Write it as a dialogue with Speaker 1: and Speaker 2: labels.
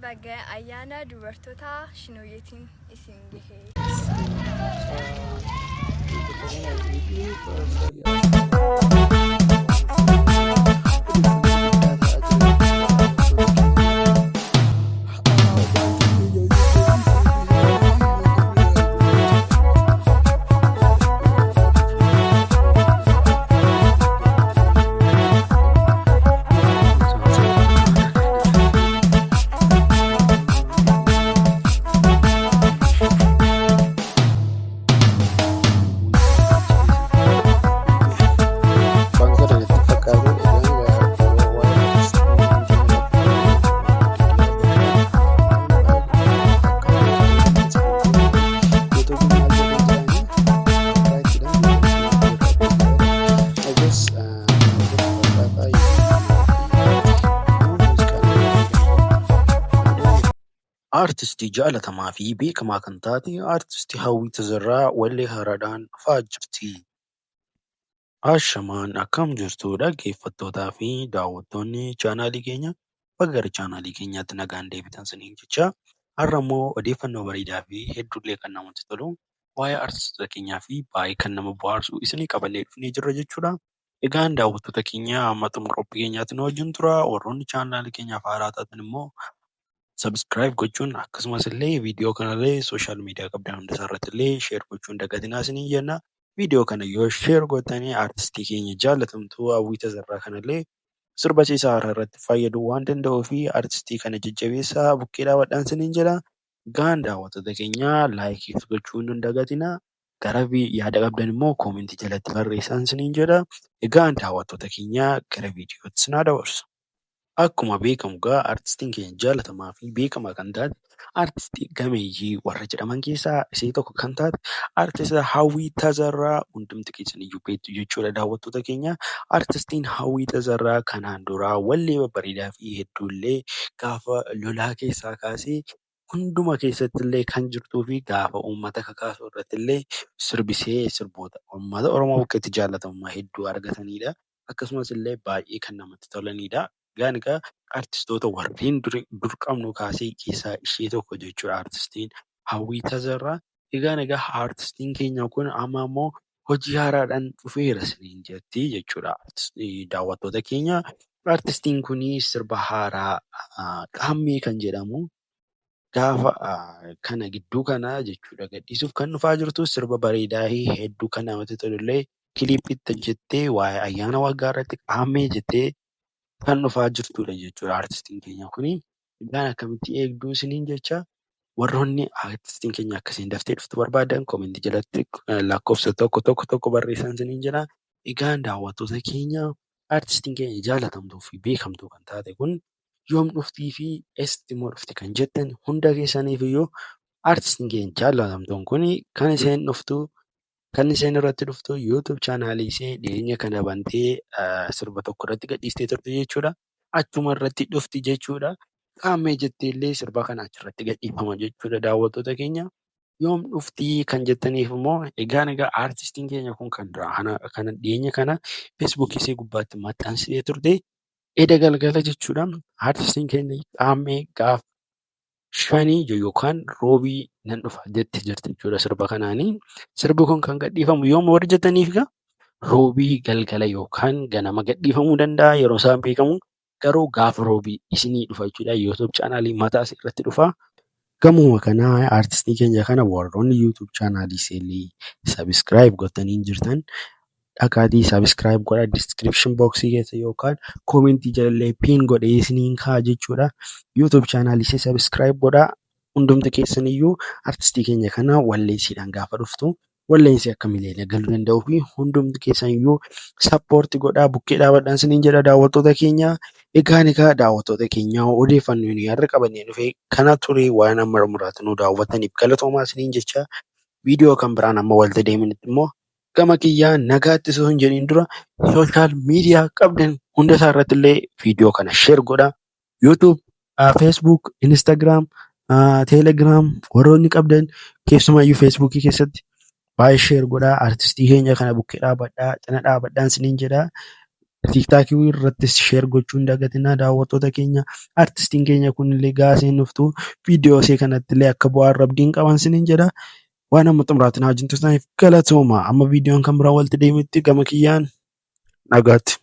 Speaker 1: Baga ayyaana dubartootaa Shinooyyeetiin isin gahe.
Speaker 2: Wantoota natti fakkaatu egaa yeroo waa'ee
Speaker 3: Aartistii jaalatamaa fi beekamaa kan taate Aartisti Hawwii Tazarraa wallee haaraadhaan dhufaa jirti. Ashamaan akkam jirtu dhaggeeffattootaa fi daawwattoonni chaanaalii keenyaa. Baga gara chaanaalii keenyaatti nagaan deebitan isiniin jechaa har'a immoo odeeffannoo bareedaa fi hedduullee kan namatti tolu waa'ee artistoota keenyaa fi baay'ee kan nama bohaarsu isinii qabannee dhufnee jirra jechuudha. Egaan daawwattoota keenya hamma xumura qophii keenyaatti nu wajjin turaa. Warroonni chaanaalii keenyaaf haaraa taatan immoo subscribe gochuun akkasumas illee viidiyoo kanallee social media qabdan hunda isaa irratti illee share gochuun dagatinaa isiniin jenna. Viidiyoo kana yoo share gootanii artistii keenya jaalatamtuu Hawwii Tazarraa kanallee sirba isaa haaraa irratti fayyaduu waan danda'uu fi artistii kana jajjabeessaa bukkee dhaabadhaan isiniin jedha. Egaan daawwattoota keenya like gochuun hin dagatinaa. Gara yaada qabdan immoo koomentii jalatti barreessaa isiniin jedha. Egaan daawwattoota keenya gara viidiyootti isin haa dabarsu. Akkuma beekamu egaa artistiin keenya jaalatamaa fi beekamaa kan taate artistii gameeyyii warra jedhaman keessaa ishee tokko kan taate artist Hawwii Tazarraa hundumti keessan iyyuu beektu jechuudha daawwattoota keenya. Artistiin Hawwii Tazarraa kanaan dura wallee babbareedaa fi hedduullee gaafa lolaa keessaa kaasee hunduma keessatti illee kan jirtuu fi gaafa uummata kakaasuu irratti illee sirbisee sirboota uummata Oromoo bukkeetti jaallatamummaa hedduu argatanidha. Akkasumas illee baay'ee kan namatti tolanidha. Egaan egaa artistoota warreen dur qabnu kaasee keessaa ishee tokko jechuudha artistiin Hawwii Tazarraa. Egaan egaa artistiin keenya kun amma immoo hojii haaraadhaan dhufeera isiniin jetti jechuudha daawwattoota keenya. Artistiin kun sirba haaraa Qaammee kan jedhamu gaafa kana gidduu kana jechuudha gadhiisuuf kan dhufaa jirtu sirba bareedaa fi hedduu kan namatti tolullee kiliippiitti hojjettee waa'ee ayyaana waggaa irratti qaammee jettee kan dhufaa jirtudha jechuudha artistiin keenya kuni. Egaan akkamitti eegduu isiniin jecha warroonni artistiin keenya akkasiin daftee dhuftu barbaadan koomentii jalatti lakkoofsa tokko tokko tokko barreessaa isiniin jedha. Egaan daawwattoota keenya artistiin keenya jaalatamtuu fi beekamtuu kan taate kun yoom dhuftii fi eessatti immoo dhufti kan jettan hunda keessaniif iyyuu artistiin keenya jaalatamtuun kun kan isheen dhuftu kan isheen irratti dhuftu YouTube chaanaalii ishee dhiyeenya kana bantee sirba tokko irratti gadhiistee turte jechuudha. Achuma irratti dhufti jechuudha. Qaammee jettee illee sirba kana achirratti gadhiifama jechuudha daawwattoota keenya. Yoom dhuftii kan jettaniif immoo egaan egaa artistiin keenya kun kan kana dhiyeenya kana feesbuukii ishee gubbaatti maxxansitee turte. Eda galgala jechuudha artistiin keenya qaammee gaaf shanii yookaan roobii nan dhufa jette jirti jechuudha sirba kanaanii. Sirbi kun kan gadhiifamu yoom warri jettaniif egaa roobii galgala yookaan ganama gadhiifamuu danda'a yeroo isaan beekamu garuu gaafa roobii isinii dhufa jechuudha YouTube chaanaalii mataa isii irratti dhufa. Gamuma kanaa artistii keenya kana warroonni YouTube chaanaalii isii subscribe gootanii jirtan dhaqaatii subscribe godhaa description box keessa yookaan koomentii jalallee pin godhee isiniin kaa'a jechuudha. YouTube chaanaalii ishee subscribe godhaa. Hundumti keessaniyyuu artistii keenya kana walleessiidhaan gaafa dhuftu walleensi akka miliyoona galuu danda'uu fi hundumti keessaniyyuu sappoorti godhaa bukkee dhaabadhaan isiniin jedha daawwattoota keenya. Egaan egaa daawwattoota keenya odeeffannoo nuyi har'a qabannee dhufe kana ture waan amma muraatti nu daawwattaniif galatoomaa isiniin jecha viidiyoo kan biraan amma walitti deeminitti immoo gama kiyyaa nagaatti osoo hin jedhin dura social media qabdan hunda isaa irratti illee viidiyoo kana share godhaa. YouTube, Facebook, Instagram, Telegram warroonni qabdan keessumaayyuu Facebookii keessatti baay'ee share godhaa. Artistii keenya kana bukkee dhaabadhaa, cina dhaabadhaan isiniin jedhaa. TikTokii irrattis share gochuu hin dagatinaa daawwattoota keenya. Artistiin keenya kunillee gaaseen dhuftu viidiyoo ishee kanatti illee akka bu'aa abdiin qaban isiniin jedha. Waan amma xumuraatti na wajjin turtaniif galatooma. Amma viidiyoon kan biraa walitti deebinutti gama kiyyaan nagaatti.